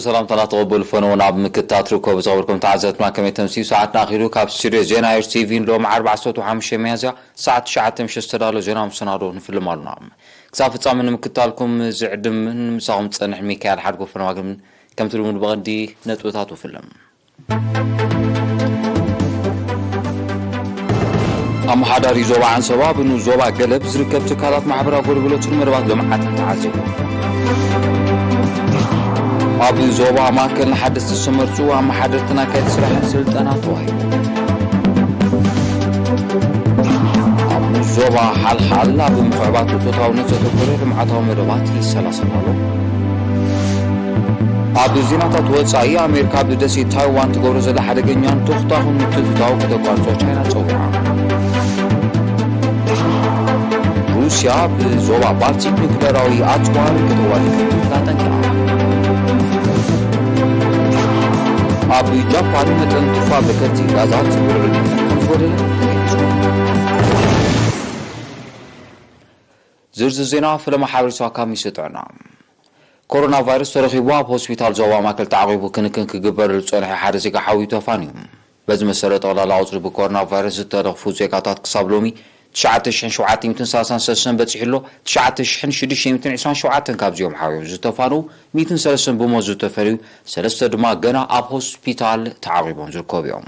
ሰላምታና ተቐበሉ ፈነው ናብ ምክትታት ርኮብ ዝቐበልኩም ተዓዘብትና ከመይ ተምስዩ ሰዓትና ኣኺሉ ካብ ስቱድዮ ዜና ኤር ቲቪ ሎም ዓርቢ ዓሰርተ ሓሙሽተ ሚያዝያ ሰዓት ትሽዓተ ምሽት ዝተዳሎ ዜና መሰናዶ ንፍልም ኣሉና። ክሳብ ፍጻሜ ንምክትታልኩም ዝዕድም ንምሳኹም ዝጸንሕ ሚካኤል ሓድጎ ፈነዋ ግን ከምቲ ልሙድ ብቐንዲ ነጥብታቱ ፍልም። ኣመሓዳሪ ዞባ ዓንሰባ ብንኡስ ዞባ ገለብ ዝርከብ ትካላት ማሕበራዊ ኣገልግሎትን መደባት ልምዓትን ተዓዚቡ። ኣብ ዞባ ማእከል ንሓደስቲ ዝተመርጹ ኣመሓደርቲ ናይ ካይዲ ስራሕን ስልጠና ተዋሂቡ። ኣብ ንኡስ ዞባ ሓልሓል ኣብ ምሕባእ እቶታውነት ዘተኮረ ልምዓታዊ መደባት ይሰላሰል ኣሎ። ኣብ ዜናታት ወጻኢ ኣሜሪካ ብደሴት ታይዋን ትገብሮ ዘላ ሓደገኛን ተኹታኹን ምትእትታው ከተቋርጾ ቻይና ጸዊዓ። ሩስያ ብዞባ ባልቲክ ኒውክለራዊ ኣጽዋር ከተዋድድ ኣጠንቂቓ። ኣብ ጃፓን መጠን ትፋ በከልቲ ጋዛት ብልዑል መጠን ከም ዝጎደለ ተገሊጹ። ዝርዝር ዜና ፈለማ ሓበሬታ ካብ ሚኒስትሪ ጥዕና። ኮሮና ቫይረስ ተረኺቡ ኣብ ሆስፒታል ዞባ ማእከል ተዓቒቡ ክንክን ክግበረሉ ዝጸንሐ ሓደ ዜጋ ሓዊኡ ተፋንዩ። በዚ መሰረት ጠቕላላ ቁጽሪ ብኮሮና ቫይረስ ዝተለኽፉ ዜጋታት ክሳብ ሎሚ ትሽዓተ ሽሕን ሸውዓተ ሚእትን ሰላሳን ሰለስተን በጺሑ ኣሎ። ትሽዓተ ሽሕን ሽዱሽተ ሚእትን ዕስራን ሸውዓተን ካብዚኦም ሓዊኦም ዝተፋንዉ፣ ሚእትን ሰለስተን ብሞት ዝተፈለዩ፣ ሰለስተ ድማ ገና ኣብ ሆስፒታል ተዓቒቦም ዝርከቡ እዮም።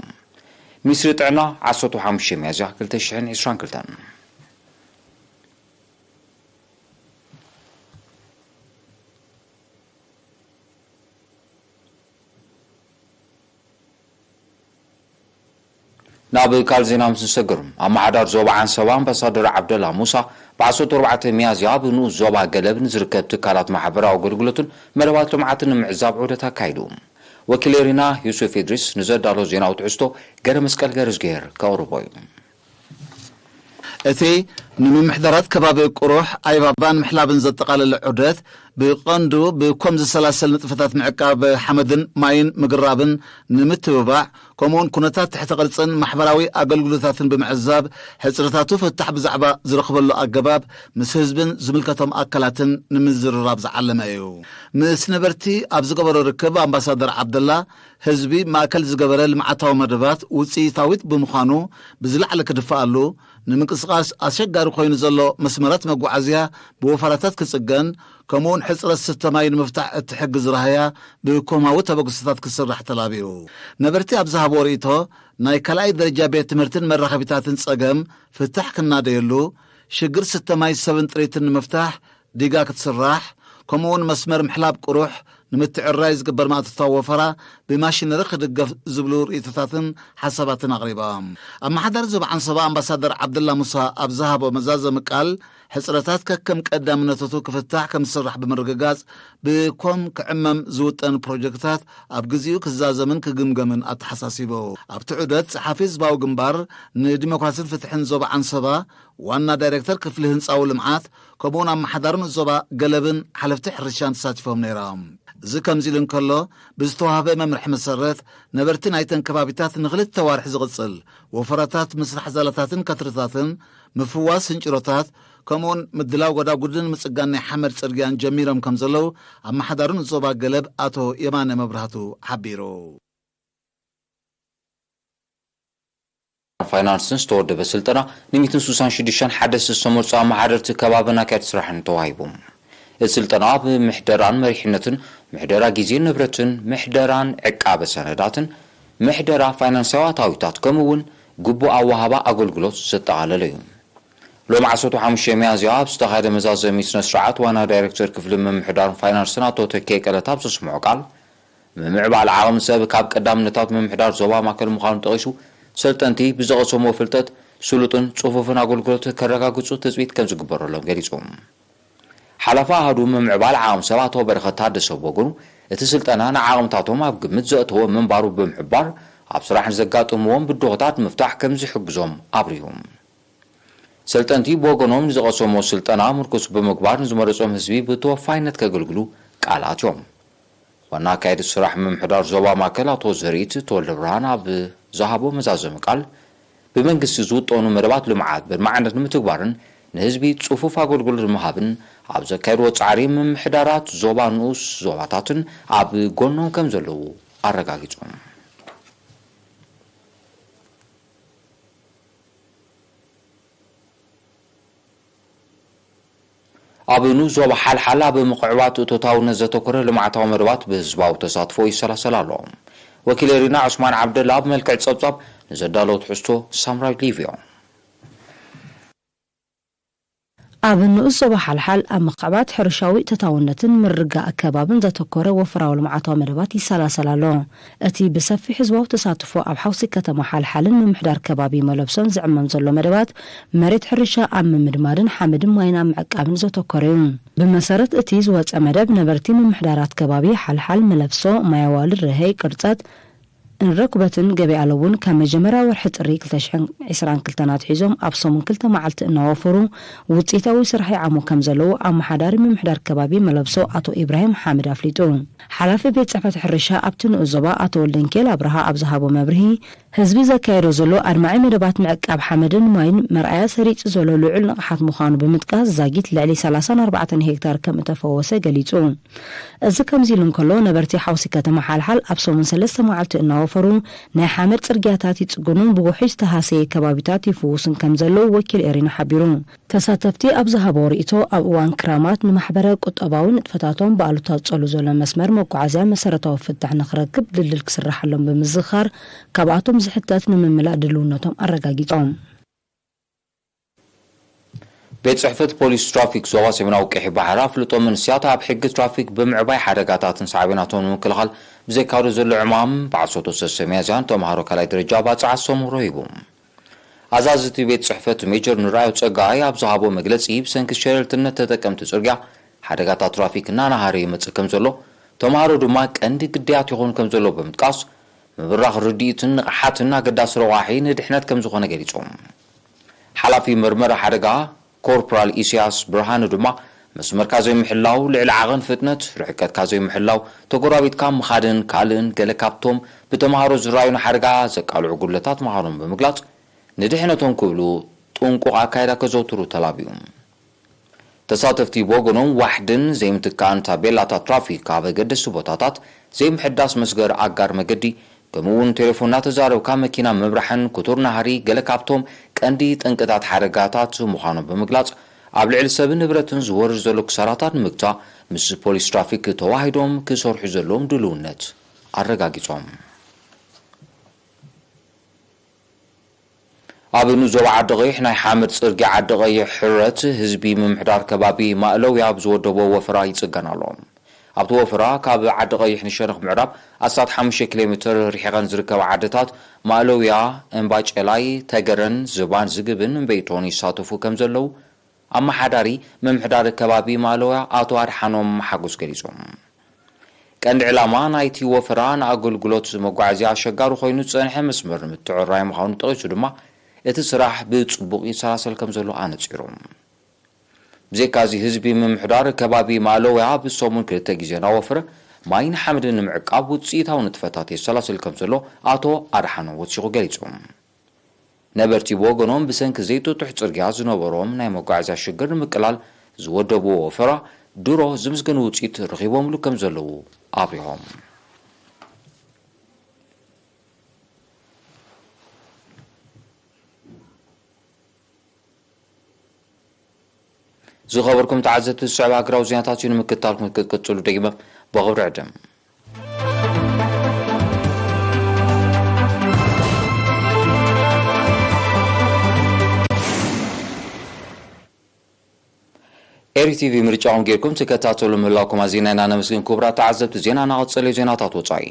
ሚኒስትሪ ጥዕና ዓሰርተ ሓሙሽተ ሚያዝያ ክልተ ሽሕን ዕስራን ክልተን። ናብ ካልእ ዜና ምስ ንሰግር፣ ኣመሓዳሪ ዞባ ዓንሰባ ኣምባሳደር ዓብደላ ሙሳ ብ ዓሰርተ ኣርባዕተ ሚያዝያ ኣብ ንኡስ ዞባ ገለብ ንዝርከብ ትካላት ማሕበራዊ ኣገልግሎትን መደባት ልምዓትን ንምዕዛብ ዑደት ኣካይዱ። ወኪል ኤሪና ዩሱፍ ኢድሪስ ንዘዳሎ ዜናዊ ትሕዝቶ ገረ መስቀል ገርዝጌር ከቕርቦ እዩ። እቲ ንምምሕዳራት ከባቢ ቁሩሕ ኣይባባን ምሕላብን ዘጠቓለለ ዑደት ብቐንዱ ብኮም ዝሰላሰል ንጥፈታት ምዕቃብ ሓመድን ማይን ምግራብን ንምትብባዕ፣ ከምኡውን ኩነታት ትሕተ ቅርጽን ማሕበራዊ ኣገልግሎታትን ብምዕዛብ፣ ሕጽረታቱ ፍታሕ ብዛዕባ ዝረኽበሉ ኣገባብ ምስ ህዝብን ዝምልከቶም ኣካላትን ንምዝርራብ ዝዓለመ እዩ። ምስ ነበርቲ ኣብ ዝገበሮ ርክብ ኣምባሳደር ዓብደላ፣ ህዝቢ ማእከል ዝገበረ ልምዓታዊ መደባት ውጽኢታዊት ብምዃኑ ብዝላዕሊ ክድፍኣሉ፣ ንምንቅስቓስ ኣሸጋሪ ኮይኑ ዘሎ መስመራት መጓዓዝያ ብወፈራታት ክጽገን፣ ከምኡውን ሕጽረት ስተ ማይ ንምፍታሕ እትሕግዝ ራህያ ብኮማዊ ተበግሶታት ክስራሕ ተላቢዩ። ነበርቲ ኣብ ዝሃብዎ ርእይቶ፣ ናይ ካልኣይ ደረጃ ቤት ትምህርትን መራኸቢታትን ጸገም ፍታሕ ክናደየሉ፣ ሽግር ስተ ማይ ሰብን ጥሪትን ንምፍታሕ ዲጋ ክትስራሕ፣ ከምኡውን መስመር ምሕላብ ቁሩሕ ንምትዕርራይ ዝግበር ማእቶታዊ ወፈራ ብማሽነሪ ክድገፍ ዝብሉ ርእይቶታትን ሓሳባትን ኣቕሪባ። ኣመሓዳሪ ዞባ ዓንሰባ ኣምባሳደር ዓብደላ ሙሳ ኣብ ዝሃቦ መዛዘሚ ቃል፣ ሕጽረታት ከከም ቀዳምነቶቱ ክፍታሕ ከም ዝስራሕ ብምርግጋጽ፣ ብኮም ክዕመም ዝውጠን ፕሮጀክታት ኣብ ግዜኡ ክዛዘምን ክግምገምን ኣተሓሳሲቡ። ኣብቲ ዑደት ጸሓፊ ህዝባዊ ግንባር ንዲሞክራስን ፍትሕን ዞባ ዓንሰባ፣ ዋና ዳይሬክተር ክፍሊ ህንጻዊ ልምዓት፣ ከምኡውን ኣመሓዳሪ ንኡስ ዞባ ገለብን ሓለፍቲ ሕርሻን ተሳቲፎም ነይሮም። እዚ ከምዚ ኢሉ እንከሎ፣ ብዝተዋህበ መምርሒ መሰረት፣ ነበርቲ ናይተን ከባቢታት ንኽልተ ዋርሒ ዝቕጽል ወፈራታት ምስራሕ ዛላታትን ከትርታትን፣ ምፍዋስ ስንጭሮታት፣ ከምኡውን ምድላው ጎዳጉድን ምጽጋን ናይ ሓመድ ጽርግያን ጀሚሮም ከም ዘለዉ ኣመሓዳሪ ንኡስ ዞባ ገለብ ኣቶ የማነ መብራህቱ ሓቢሩ። ፋይናንስን ዝተወደበ ስልጠና ን ሚእትን ስሳን ሽዱሽተን ሓደስቲ ዝተመርጹ ኣመሓደርቲ ከባብን ኣካየድቲ ስራሕን ተዋሂቡ። እቲ ስልጠና ኣብ ምሕደራን መሪሕነትን፣ ምሕደራ ግዜን ንብረትን፣ ምሕደራን ዕቃበ ሰነዳትን፣ ምሕደራ ፋይናንሳዊ ኣታዊታት፣ ከምኡ እውን ግቡእ ኣወሃህባ ኣገልግሎት ዘጠቓለለ እዩ። ሎም ዓሰርተ ሓሙሽተ ሚያዝያ ኣብ ዝተኻየደ መዛዘሚ ስነ ስርዓት ዋና ዳይሬክተር ክፍሊ ምምሕዳርን ፋይናንስን ኣቶ ተኬ ቀለታ ኣብ ዘስምዖ ቃል፣ ምምዕባል ዓቕሚ ሰብ ካብ ቀዳምነታት ምምሕዳር ዞባ ማእከል ምዃኑ ጠቒሱ፣ ሰልጠንቲ ብዝቐሰምዎ ፍልጠት ስሉጥን ጽፉፍን ኣገልግሎት ከረጋግጹ ትጽቢት ከም ዝግበረሎም ገሊጹ። ሓላፊ ኣሃዱ ምምዕባል ዓቕሚ ሰብ ኣቶ በረኸት ታደሰ ብወገኑ፣ እቲ ስልጠና ንዓቕምታቶም ኣብ ግምት ዘእተወ ምንባሩ ብምሕባር፣ ኣብ ስራሕ ንዘጋጥምዎም ብድሆታት ንምፍታሕ ከም ዝሕግዞም ኣብሪሁ። ሰልጠንቲ ብወገኖም ንዝቐሰምዎ ስልጠና ምርኩስ ብምግባር ንዝመረጾም ህዝቢ ብተወፋይነት ከገልግሉ ቃል ኣትዮም። ዋና ኣካየዲ ስራሕ ምምሕዳር ዞባ ማእከል ኣቶ ዘርኢት ተወልደ ብርሃን ኣብ ዝሃቦ መዛዘሚ ቃል፣ ብመንግስቲ ዝውጠኑ መደባት ልምዓት ብማዕነት ንምትግባርን ንህዝቢ ጽፉፍ ኣገልግሎት ንምሃብን ኣብ ዘካየድዎ ጻዕሪ፣ ምምሕዳራት ዞባ ንኡስ ዞባታትን ኣብ ጎኖም ከም ዘለዉ ኣረጋጊጾም። ኣብ ንኡስ ዞባ ሓልሓል ኣብ ምኽዕባት እቶታውነት ዘተኮረ ልምዓታዊ መደባት ብህዝባዊ ተሳትፎ ይሰላሰል ኣሎ። ወኪል ኤሪና ዑስማን ዓብደላ ኣብ መልክዕ ጸብጻብ ንዘዳለዎ ትሕዝቶ ሳምራዊት ሊቭዮ። ኣብ ንኡስ ዞባ ሓልሓል ኣብ ምኽዕባት ሕርሻዊ እቶታውነትን ምርጋእ ከባብን ዘተኮረ ወፈራዊ ልምዓታዊ መደባት ይሰላሰል ኣሎ። እቲ ብሰፊሕ ህዝባዊ ተሳትፎ ኣብ ሓውሲ ከተማ ሓልሓልን ምምሕዳር ከባቢ መለብሶን ዝዕመም ዘሎ መደባት፣ መሬት ሕርሻ ኣብ ምምድማድን ሓመድን ማይን ኣብ ምዕቃብን ዘተኮረ እዩ። ብመሰረት እቲ ዝወጸ መደብ፣ ነበርቲ ምምሕዳራት ከባቢ ሓልሓል፣ መለብሶ፣ ማይ ኣዋልድ፣ ረሀይ፣ ቅርጸት፣ እንረኩበትን ገበያ ኣለውን ካብ መጀመርያ ወርሒ ጥሪ ክልተ ሽሕን ዕስራን ክልተን ኣትሒዞም ኣብ ሰሙን ክልተ መዓልቲ እናወፈሩ ውፅኢታዊ ስራሕ ይዓሙ ከም ዘለዉ ኣመሓዳሪ ምምሕዳር ከባቢ መለብሶ ኣቶ ኢብራሂም ሓምድ ኣፍሊጡ። ሓላፊ ቤት ጽሕፈት ሕርሻ ኣብቲ ንኡስ ዞባ ኣቶ ወልደንኪኤል ኣብርሃ ኣብ ዝሃቦ መብርሂ፣ ህዝቢ ዘካየዶ ዘሎ ኣድማዒ መደባት ምዕቃብ ሓመድን ማይን መርኣያ ሰሪጹ ዘሎ ልዑል ንቕሓት ምዃኑ ብምጥቃስ፣ ዛጊት ልዕሊ ሰላሳን ኣርባዕተን ሄክታር ከም እተፈወሰ ገሊጹ። እዚ ከምዚ ኢሉ እንከሎ፣ ነበርቲ ሓውሲ ከተማ ሓልሓል ኣብ ሰሙን ሰለስተ መዓልቲ እናወፈሩ ናይ ሓመድ ጽርግያታት ይጽግኑን ብውሑጅ ዝተሃሰየ ከባቢታት ይፍውሱን ከም ዘለዉ ወኪል ኤሪና ሓቢሩ። ተሳተፍቲ ኣብ ዝሃቦ ርእይቶ፣ ኣብ እዋን ክራማት ንማሕበረ ቁጠባዊ ንጥፈታቶም ብኣሉታ ዝጸሉ ዘሎ መስመር መጓዓዝያ መሰረታዊ ፍታሕ ንኽረክብ ድልድል ክስርሓሎም ብምዝኻር፣ ካብኣቶም ዝሕተት ንምምላእ ድልውነቶም ኣረጋጊጾም። ቤት ጽሕፈት ፖሊስ ትራፊክ ዞባ ሰሜናዊ ቀይሕ ባሕሪ ኣፍልጦ መንስያት ኣብ ሕጊ ትራፊክ ብምዕባይ ሓደጋታትን ሳዕቤናቶምን ንምክልኻል ብዘካየዶ ዘሎ ዕማም በዓል ሰለስተ ሚያዝያ ንተምሃሮ ካልኣይ ደረጃ ባጽዕ ኣስተምህሮ ሂቡ። ኣዛዚ እቲ ቤት ጽሕፈት ሜጀር ንርኣዮ ጸጋይ ኣብ ዝሃቦ መግለጺ፣ ብሰንኪ ሸለልትነት ተጠቀምቲ ጽርግያ ሓደጋታት ትራፊክ እናናሃረ ይመጽእ ከም ዘሎ፣ ተምሃሮ ድማ ቀንዲ ግዳያት ይኾኑ ከም ዘሎ ብምጥቃስ፣ ምብራኽ ርድኢትን ንቕሓትን ኣገዳሲ ረቋሒ ንድሕነት ከም ዝኾነ ገሊጾም። ሓላፊ መርመራ ሓደጋ ኮርፖራል ኢሳያስ ብርሃኑ ድማ፣ መስመርካ ዘይምሕላው፣ ልዕሊ ዓቐን ፍጥነት፣ ርሕቀትካ ዘይምሕላው፣ ተጎራቢትካ ምኻድን ካልእን ገለ ካብቶም ብተምሃሮ ዝረኣዩ ንሓደጋ ዘቃልዑ ጉድለታት ምዃኖም ብምግላጽ፣ ንድሕነቶም ክብሉ ጥንቁቕ ኣካይዳ ከዘውትሩ ተላብዩ። ተሳተፍቲ ብወገኖም፣ ዋሕድን ዘይምትካእን ታቤላታት ትራፊክ ኣብ ኣገደስቲ ቦታታት፣ ዘይምሕዳስ መስገር ኣጋር መገዲ፣ ከምኡ'ውን ቴሌፎን እናተዛረብካ መኪና ምምራሕን ክቱር ናህሪ ገለ ካብቶም ቀንዲ ጠንቅታት ሓደጋታት ምዃኖም ብምግላጽ፣ ኣብ ልዕሊ ሰብን ንብረትን ዝወርድ ዘሎ ክሳራታት ንምግታእ ምስ ፖሊስ ትራፊክ ተዋሂዶም ክሰርሑ ዘለዎም ድልውነት ኣረጋጊጾም። ኣብ ንኡስ ዞባ ዓዲ ቀይሕ ናይ ሓመድ ጽርግያ ዓዲ ቀይሕ ሕረት ህዝቢ ምምሕዳር ከባቢ ማእለውያ ኣብ ዝወደቦ ወፈራ ይጽገን ኣሎ። ኣብቲ ወፈራ ካብ ዓዲ ቀይሕ ንሸነኽ ምዕራብ ኣስታት ሓሙሽተ ኪሎ ሜትር ርሒቐን ዝርከባ ዓድታት ማእለውያ፣ እምባጨላይ፣ ተገረን፣ ዝባን ዝግብን እምበይቶን ይሳተፉ ከም ዘለዉ ኣመሓዳሪ ምምሕዳር ከባቢ ማእለውያ ኣቶ ኣድሓኖም ሓጎስ ገሊጾም። ቀንዲ ዕላማ ናይቲ ወፈራ ንኣገልግሎት መጓዓዝያ ኣሸጋሪ ኮይኑ ዝጸንሐ መስመር ንምትዕርራይ ምዃኑ ጠቒሱ ድማ፣ እቲ ስራሕ ብጽቡቕ ይሰላሰል ከም ዘሎ ኣነጺሩ። ብዘይካዚ፣ ህዝቢ ምምሕዳር ከባቢ ማእለውያ ብሰሙን ክልተ ግዜ እናወፈረ ማይን ሓመድን ንምዕቃብ ውጽኢታዊ ንጥፈታት የሰላስል ከም ዘሎ ኣቶ ኣድሓኖም ወሲኹ ገሊጹ። ነበርቲ ብወገኖም፣ ብሰንኪ ዘይጥጡሕ ጽርግያ ዝነበሮም ናይ መጓዓዝያ ሽግር ንምቅላል ዝወደብዎ ወፈራ ድሮ ዝምስገን ውጽኢት ረኺቦምሉ ከም ዘለዉ ኣብሪሆም። ዝኸበርኩም ተዓዘብቲ፣ ዝስዕብ ሃገራዊ ዜናታት እዩ። ንምክትታልኩም ክትቅጽሉ ደጊመ ብኽብሪ ዕድም። ኤሪ ቲቪ ምርጫኹም ጌርኩም ትከታተሉ ምህላውኩም ኣዚና ኢና ነመስግን። ክቡራት ተዓዘብቲ፣ ዜና እናቐጸለ እዩ። ዜናታት ወጻኢ።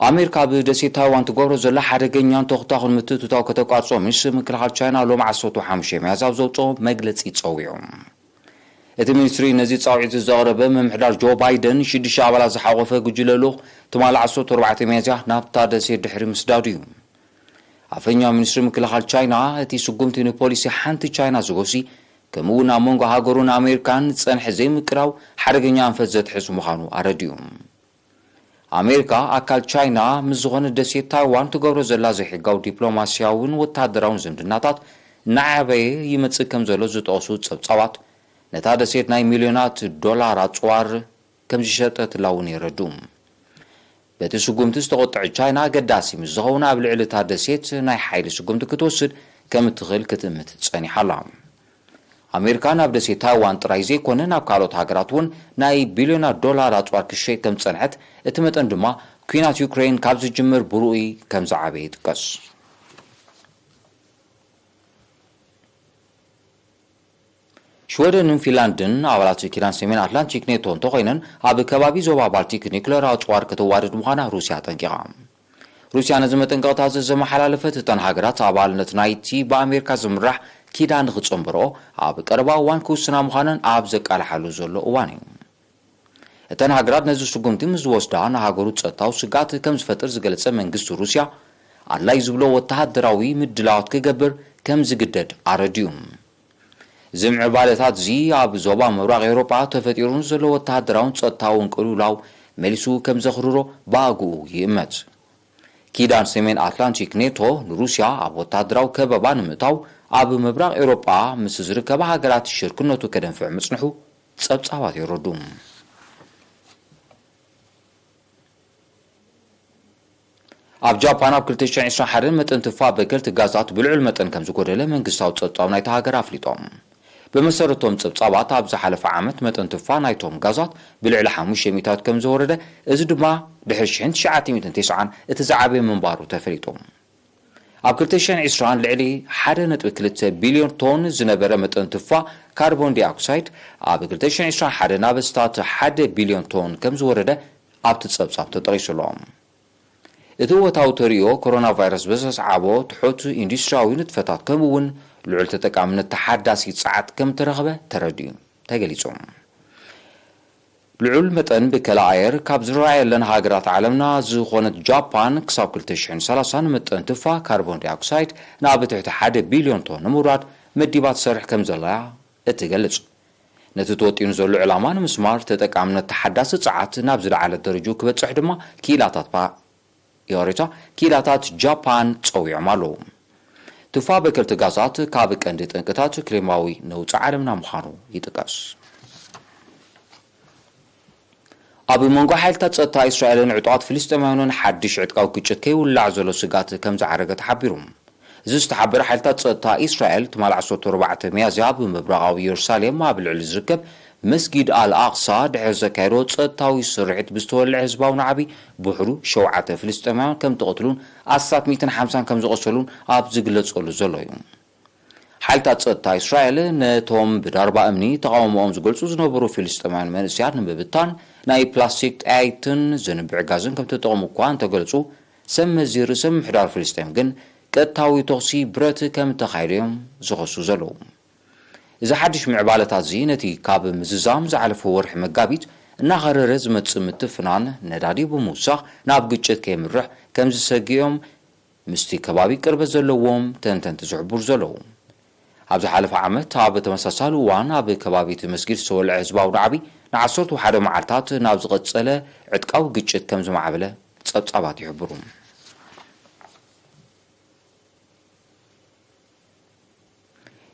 ኣሜሪካ ብደሴት ታይዋን ትገብሮ ዘላ ሓደገኛን ተኹታኹን ምትእትታው ከተቋርጾ ሚኒስትሪ ምክልኻል ቻይና ሎሚ ዓሰርተ ሓሙሽተ ሚያዝያ ኣብ ዘውጽኦ መግለጺ ጸዊዑ። እቲ ሚኒስትሪ ነዚ ጻውዒት ዘቕረበ፣ ምምሕዳር ጆ ባይደን ሽዱሽተ ኣባላት ዝሓቖፈ ጉጅለ ልኡኽ ትማሊ ዓሰርተ ኣርባዕተ ሚያዝያ ናብታ ደሴት ድሕሪ ምስዳዱ እዩ። ኣፈኛ ሚኒስትሪ ምክልኻል ቻይና፣ እቲ ስጉምቲ ንፖሊሲ ሓንቲ ቻይና ዝጎሲ፣ ከምኡ'ውን ኣብ መንጎ ሃገሩን ኣሜሪካን ዝጸንሐ ዘይምቅራው ሓደገኛ ኣንፈት ዘትሕዝ ምዃኑ ኣረዲኡ። ኣሜሪካ፣ ኣካል ቻይና ምስ ዝኾነ ደሴት ታይዋን ትገብሮ ዘላ ዘይሕጋዊ ዲፕሎማስያውን ወተሃደራውን ዝምድናታት እናዓበየ ይመጽእ ከም ዘሎ ዝጠቕሱ ጸብጻባት፣ ነታ ደሴት ናይ ሚልዮናት ዶላር ኣጽዋር ከም ዝሸጠትላ እውን የረድኡ። በቲ ስጉምቲ ዝተቖጥዐት ቻይና ኣገዳሲ ምስ ዝኸውን ኣብ ልዕሊ እታ ደሴት ናይ ሓይሊ ስጉምቲ ክትወስድ ከም እትኽእል ክትእምት ጸኒሓ ኣላ። ኣሜሪካ ናብ ደሴት ታይዋን ጥራይ ዘይኮነ ናብ ካልኦት ሃገራት እውን ናይ ቢልዮናት ዶላር ኣጽዋር ክሸይጥ ከም ዝጸንሐት እቲ መጠን ድማ ኲናት ዩክሬን ካብ ዝጅምር ብርኡይ ከም ዝዓበየ ይጥቀስ። ሽወደንን ፊንላንድን ኣባላት ኪዳን ሰሜን ኣትላንቲክ ኔቶ እንተኾይነን ኣብ ከባቢ ዞባ ባልቲክ ኒክለር ኣጽዋር ከተዋርድ ምዃና ሩስያ ኣጠንቂቓ። ሩስያ ነዚ መጠንቀቕታ ዘዘመሓላለፈት እተን ሃገራት ኣባልነት ናይቲ ብኣሜሪካ ዝምራሕ ኪዳን ንኽጸንበርኦ ኣብ ቀረባ እዋን ክውስና ምዃነን ኣብ ዘቃልሓሉ ዘሎ እዋን እዩ። እተን ሃገራት ነዚ ስጉምቲ ምስ ዝወስዳ ንሃገሩ ጸጥታዊ ስግኣት ከም ዝፈጥር ዝገለጸ መንግስቲ ሩስያ ኣድላይ ዝብሎ ወተሃደራዊ ምድላዋት ክገብር ከም ዝግደድ ኣረድዩ። እዚ ምዕባለታት እዚ ኣብ ዞባ ምብራቕ ኤውሮጳ ተፈጢሩ ንዘሎ ወተሃደራውን ጸጥታውን ቅልውላው መሊሱ ከም ዘኽርሮ ብኣግኡ ይእመት። ኪዳን ሰሜን ኣትላንቲክ ኔቶ ንሩስያ ኣብ ወተሃደራዊ ከበባ ንምእታው ኣብ ምብራቕ ኤውሮጳ ምስ ዝርከባ ሃገራት ሽርክነቱ ከደንፍዕ ምጽንሑ ጸብጻባት የረዱ። ኣብ ጃፓን ኣብ ክልተ ሽሕን ዕስራን ሓደን መጠን ትፋ በከልቲ ጋዛት ብልዑል መጠን ከም ዝጎደለ መንግስታዊ ጸብጻብ ናይታ ሃገር ኣፍሊጦም። ብመሰረቶም ጸብጻባት ኣብ ዝሓለፈ ዓመት መጠን ትፋ ናይቶም ጋዛት ብልዕሊ ሓሙሽተ ሚእታዊት ከም ዝወረደ፣ እዚ ድማ ድሕሪ ሽሕን ትሽዓተ ሚእትን ተስዓን እቲ ዝዓበየ ምንባሩ ተፈሊጡ። ኣብ ክልተ ሽሕን ዕስራን ልዕሊ ሓደ ነጥቢ ክልተ ቢልዮን ቶን ዝነበረ መጠን ትፋ ካርቦን ዳይኦክሳይድ ኣብ ክልተ ሽሕን ዕስራን ሓደን ናብ ኣስታት ሓደ ቢልዮን ቶን ከም ዝወረደ ኣብቲ ጸብጻብ ተጠቒሱ ኣሎ። እቲ እወታዊ ተርእዮ ኮሮና ቫይረስ ብዘስዓቦ ትሑት ኢንዱስትሪያዊ ንጥፈታት ከምኡ እውን ልዑል ተጠቃምነት ተሓዳሲ ጸዓት ከም እተረኽበ ተረዲኡ ተገሊጹ። ልዑል መጠን ብከላ ኣየር ካብ ዝረኣየለን ሃገራት ዓለምና ዝኾነት ጃፓን ክሳብ ክልተ ሽሕን ሰላሳን መጠን ትፋ ካርቦን ዳይኦክሳይድ ናብ ትሕቲ ሓደ ቢልዮን ቶን ንምውራድ መዲባ ትሰርሕ ከም ዘላ እትገልጽ። ነቲ ተወጢኑ ዘሎ ዕላማ ንምስማር ተጠቃምነት ተሓዳሲ ጸዓት ናብ ዝለዓለ ደረጃ ክበጽሕ ድማ ክኢላታት ባ-፣ ይቕሬታ፣ ክኢላታት ጃፓን ጸዊዖም ኣለዉ። ትፋ በከልቲ ጋዛት ካብ ቀንዲ ጠንቅታት ክሊማዊ ነውጺ ዓለምና ምዃኑ ይጥቀስ። ኣብ መንጎ ሓይልታት ጸጥታ እስራኤልን ዕጡቓት ፍልስጤማውያንን ሓድሽ ዕጥቃዊ ግጭት ከይውላዕ ዘሎ ስግኣት ከም ዝዓረገ ተሓቢሩ። እዚ ዝተሓበረ ሓይልታት ጸጥታ እስራኤል ትማሊ ዓሰርተ ኣርባዕተ ሚያዝያ ኣብ ምብራቓዊ ኢየሩሳሌም ኣብ ልዕሊ ዝርከብ መስጊድ ኣል ኣቕሳ ድሕሪ ዘካየዶ ጸጥታዊ ስርሒት ብዝተወልዐ ህዝባዊ ናዕቢ ብውሕዱ ሸውዓተ ፍልስጤማውያን ከም ተቐትሉን ኣስታት ሚእትን ሓምሳን ከም ዝቖሰሉን ኣብ ዝግለጸሉ ዘሎ እዩ። ሓይልታት ጸጥታ እስራኤል ነቶም ብዳርባ እምኒ ተቓውሞኦም ዝገልጹ ዝነበሩ ፍልስጤማውያን መንእሰያት ንምብታን ናይ ፕላስቲክ ጠያይትን ዝንብዕ ጋዝን ከም ተጠቕሙ እኳ እንተገለጹ፣ ሰብ መዚ ርእሰ ምምሕዳር ፍልስጤም ግን ቀጥታዊ ተኹሲ ብረት ከም እተኻየደ እዮም ዝኸሱ ዘለዉ። እዚ ሓድሽ ምዕባለታት እዚ ነቲ ካብ ምዝዛም ዝሓለፈ ወርሒ መጋቢት እናኸረረ ዝመጽእ ምትፍናን ነዳዲ ብምውሳኽ ናብ ግጭት ከየምርሕ ከም ዝሰግእ እዮም ምስቲ ከባቢ ቅርበት ዘለዎም ተንተንቲ ዝሕብሩ ዘለዉ። ኣብ ዝሓለፈ ዓመት ኣብ ተመሳሳሊ እዋን ኣብ ከባቢ እቲ መስጊድ ዝተወልዐ ህዝባዊ ናዕቢ ንዓሰርተ ሓደ መዓልታት ናብ ዝቐጸለ ዕጥቃዊ ግጭት ከም ዝማዕበለ ጸብጻባት ይሕብሩ።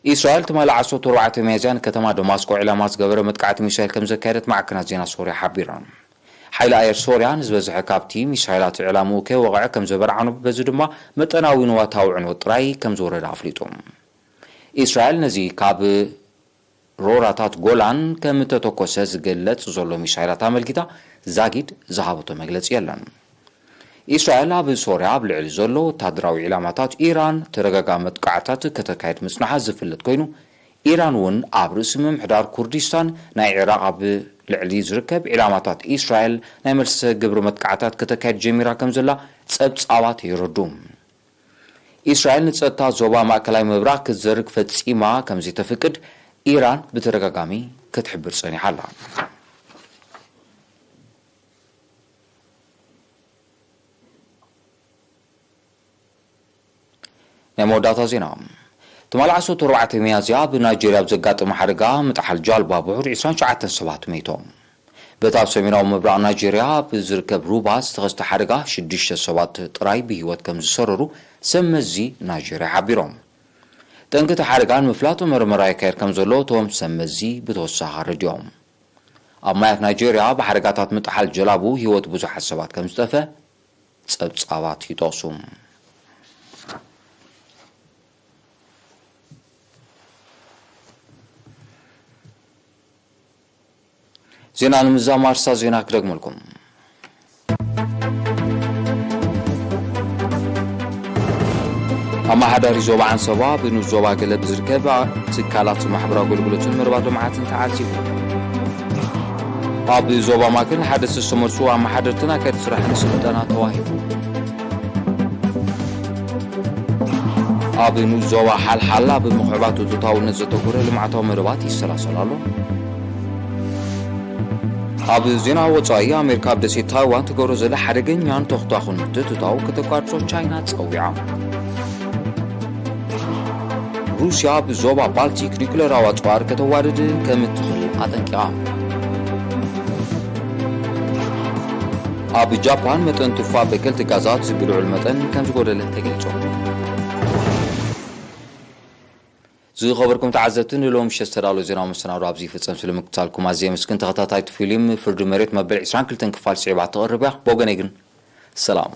ኢስራኤል ትማሊ ዓሰርተ ኣርባዕተ ሚያዝያ ንከተማ ደማስቆ ዒላማ ዝገበረ መጥቃዕቲ ሚሳይል ከም ዘካየደት ማዕከናት ዜና ሶርያ ሓቢረን። ሓይሊ ኣየር ሶርያ ንዝበዝሐ ካብቲ ሚሳይላት ዕላምኡ ከይወቕዐ ከም ዘበርዓኖ፣ በዚ ድማ መጠናዊ ንዋታዊ ዕንወት ጥራይ ከም ዝወረደ ኣፍሊጡ። ኢስራኤል ነዚ ካብ ሮራታት ጎላን ከም እተተኮሰ ዝገለጽ ዘሎ ሚሳይላት ኣመልኪታ ዛጊድ ዝሃበቶ መግለጺ የለን። ኢስራኤል ኣብ ሶርያ ኣብ ልዕሊ ዘሎ ወታደራዊ ዒላማታት ኢራን ተደጋጋሚ መጥቃዕታት ከተካይድ ምጽናሓ ዝፍለጥ ኮይኑ፣ ኢራን እውን ኣብ ርእሲ ምምሕዳር ኩርዲስታን ናይ ዒራቕ ኣብ ልዕሊ ዝርከብ ዒላማታት ኢስራኤል ናይ መልሰ ግብሪ መጥቃዕታት ከተካይድ ጀሚራ ከም ዘላ ጸብጻባት የረዱ። ኢስራኤል ንጸጥታ ዞባ ማእከላይ ምብራቕ ክትዘርግ ፈጺማ ከም ዘይተፍቅድ ኢራን ብተደጋጋሚ ክትሕብር ጸኒሓ ኣላ። ናይ መወዳእታ ዜና። ትማሊ ዓሰርተ ኣርባዕተ ሚያዝያ ኣብ ናይጀርያ ኣብ ዘጋጠመ ሓደጋ ምጥሓል ጃልባ ብውሕዱ ዕስራን ትሽዓተን ሰባት መይቶም። በቲ ኣብ ሰሜናዊ ምብራቕ ናይጀርያ ኣብ ዝርከብ ሩባ ዝተኸስተ ሓደጋ ሽዱሽተ ሰባት ጥራይ ብህይወት ከም ዝሰረሩ ሰብ መዚ ናይጀርያ ሓቢሮም። ጠንቂ እቲ ሓደጋ ንምፍላጥ መርመራ ይካየድ ከም ዘሎ እቶም ሰብ መዚ ብተወሳኺ ኣረዲኦም። ኣብ ማያት ናይጄርያ ብሓደጋታት ምጥሓል ጀላቡ ህይወት ብዙሓት ሰባት ከም ዝጠፍአ ጸብጻባት ይጠቕሱ። ዜና ንምዝዛም ኣርእስታት ዜና ክደግመልኩም። ኣመሓዳሪ ዞባ ዓንሰባ ብንኡስ ዞባ ገለ ብዝርከብ ትካላት ማሕበራዊ ኣገልግሎትን መርባት ልምዓትን ተዓዚቡ። ኣብ ዞባ ማእከል ንሓደስቲ ዝተመርጹ ኣመሓደርትን ኣካየድቲ ስራሕን ስልጠና ተዋሂቡ። ኣብ ንኡስ ዞባ ሓልሓላ ብምኽዕባት እቶታውነት ዘተኮረ ልምዓታዊ መደባት ይሰላሰል ኣሎ። ኣብ ዜና ወጻኢ፣ ኣሜሪካ ኣብ ደሴት ታይዋን ትገብሮ ዘላ ሓደገኛን ተኹታኹን ምትእትታው ከተቋርጾ ቻይና ጸዊዓ። ሩስያ ኣብ ዞባ ባልቲክ ኒኩሌራዊ ኣጽዋር ከተዋድድ ከም እትኽእል ኣጠንቂቓ። ኣብ ጃፓን መጠን ትፋ በከልቲ ጋዛት ብልዑል መጠን ከም ዝጎደለ ተገሊጹ። ዝኸበርኩም ተዓዘብቲ፣ ንሎሚ ምሸት ዝተዳለወ ዜናዊ መሰናዶ ኣብዚ ይፍጸም። ስለ ምክትታልኩም ኣዝየ የመስግን። ተኸታታይት ፊልም ፍርዲ መሬት መበል ዕስራን ክልተን ክፋል ስዒባ ትቐርብ እያ። ብወገነይ ግን ሰላም።